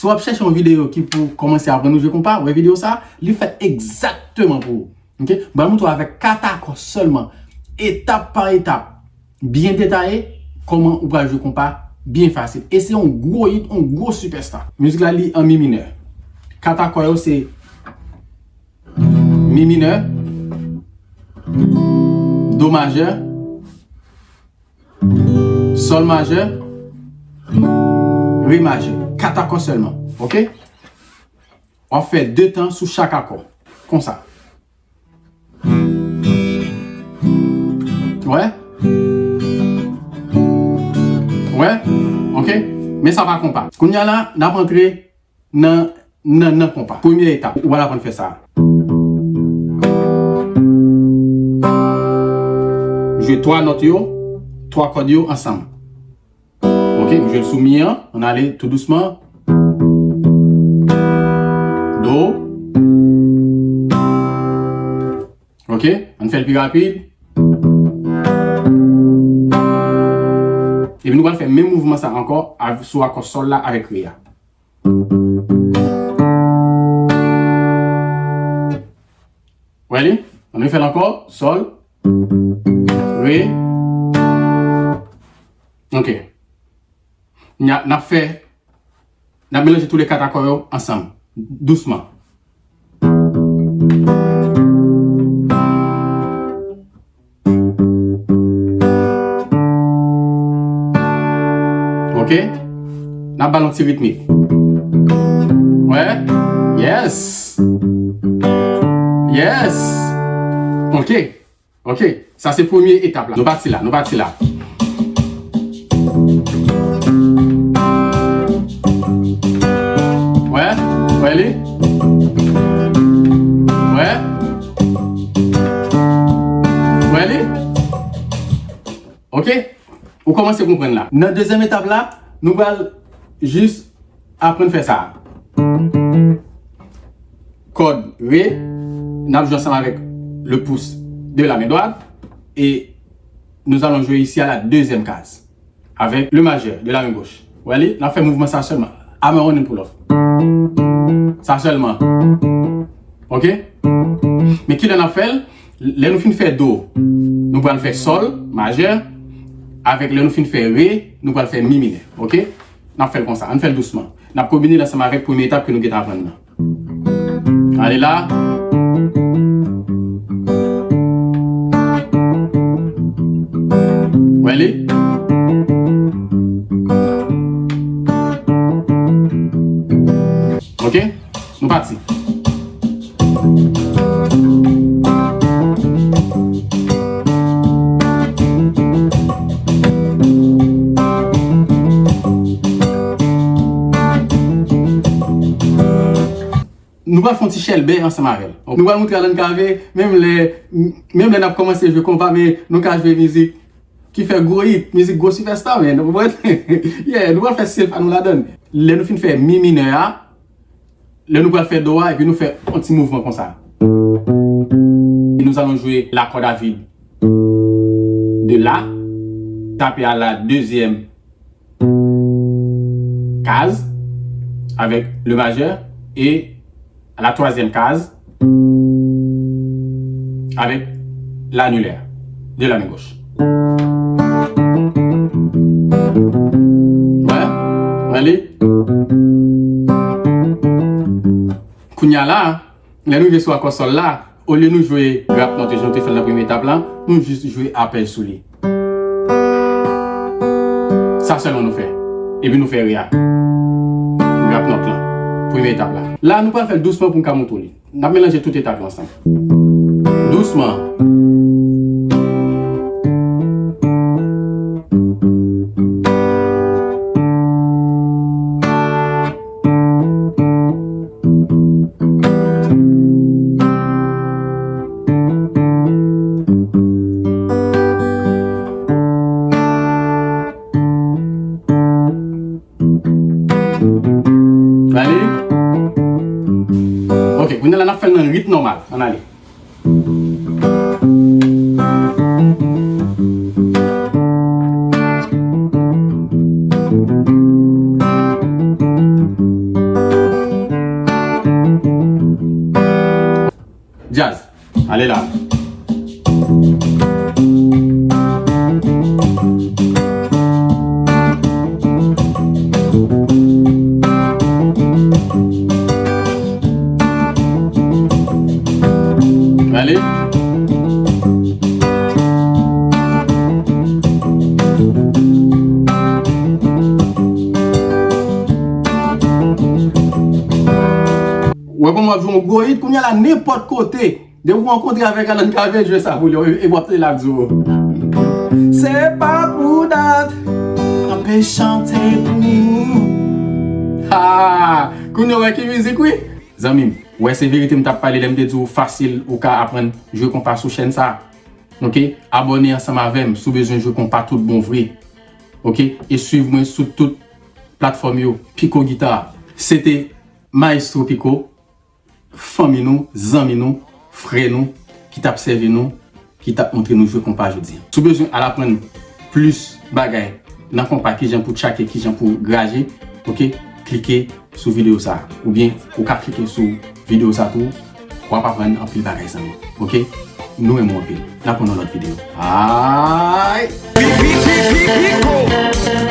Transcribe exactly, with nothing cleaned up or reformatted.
W ap chèche yon videyo ki pou kòmanse aprann ou jwe konpa, wè videyo sa, li fèt egzakteman pou ou. Ok? M pral montre w avèk kat akò sèlman, etap pa etap, byen detaye, kòman ou pral jwe konpa byen fasil. E se yon gwo hit, yon gwo sipèsta. Mizik la li an mi minè. Kat akò yo se mi minè, do majè, sòl majè, re majè. Kat akò sèlman. Ok? W ap fè de tan sou chak akò. Konsa. Wè? Wè? Ok? Men sa pa konpa. Kounye a la, n ap antre nan, nan, nan konpa. Premye etap, ou pral aprann fè sa. Jwe twa nòt yo, twa kòd yo ansanm. Ok, m jwe l sou mi an, ann ale tou dousman. Do. Ok, ann fè l pi rapid. Epi nou pral fè menm mouvman sa ankò av-, sou akò sòl la avèk re a. Wè li? Ann refè l ankò. Sòl. Re. Ok. N a, n ap fè, n ap melanje tou le kat akò yo ansanm. Dousman. Ok? N ap ba l yon ti ritmik. Wè? Yes! Yes! Ok. Ok. Sa se premye etap la. Nou pati la. Nou pati la. Wè? Wè li? Wè? Wè li? Ok? Ou kòmanse konprann la. Nan dezyèm etap la, nou pral jis aprann fè sa. Kòd re, n ap jwe ansanm avèk le pouce de la main droite et nous allons jouer ici à la deuxième case avec le majeur de la main gauche. Wè li, n ap fè mouvman sa sèlman. Hammer on and pull off. Sa sèlman. Ok? Men kilè n ap fè l? Lè nou fin fè do, nou pral fè sòl majè. Avèk lè nou fin fè re, nou pral fè mi minè. Ok? N ap fè l konsa. Ann fè l dousman. N ap konbine l ansanm avèk premye etap ke nou gentan aprann nan. Ale la. Wè li? Ok? Nou pati. Nou pral fè yon ti chèlbè ansanm avè l. Nou pral montre Alan Cavé, menm lè, menm lè n ap kòmanse jwe konpa, men nou ka jwe mizik ki fè gwo hit, mizik gwo sipèsta, men, nou konprann? Yeah, nou pral fè stil pa nou ladan. Lè nou fin fè mi minè a, lè nou pral fè do a, epi nou fè yon ti mouvman konsa. Et nous allons jouer la corde à vide de la, taper à la deuxième case avec le majeur et à la troisième case avec l'annulaire de la main gauche. Wè, wè li. Kounye a la, lè nou rive sou akò sòl la, olye nou jwe grape note jan nou te fè l nan premye etap la, nou jis jwe apèl sou li. Sa sèlman nou fè. Epi nou fè re a. Grape note lan. Premye etap la. La, nou pral fè l dousman pou m ka montre w li. N ap melanje tout etap yo ansanm. Dousman. Vale. Ok, kounye a la n ap fè l nan rit nòmal. Ann ale. Djaz. Ale la. Ale. Wè kòman w ap jwe yon gwo hit, kounye a la, nenpòt kote. Depi w rankontre avèk Alan Cavé, jwe sa pou li, e, e w ap tande l ap di w. Se pa pou dat, anpe chante pou nou. Ha! Kounye a w wè ki mizik, wi. Zanmi m, w wè se verite m t ap pale lè m te di w fasil ou ka aprann jwe konpa sou chèn sa. Ok? Abòne ansanm avè m si w bezwen jwe konpa tout bon vre. Ok? E swiv mwen sou tout platfòm yo. Pico Guitar. Se te Maestro Pico, fanmi nou, zanmi nou, frè nou, ki t ap sèvi nou, ki t ap montre nou jwe konpa jodi a. Si w bezwen al aprann plis bagay nan konpa, kijan pou tchake, kijan pou graje, ok, klike sou videyo sa a. Oubyen, ou ka klike sou videyo sa a tou, w ap aprann anpil bagay, zanmi. Ok? Nou renmen w anpil. N ap wè nan lòt videyo. Bye! Pi, pi, pi, pi, pi, go!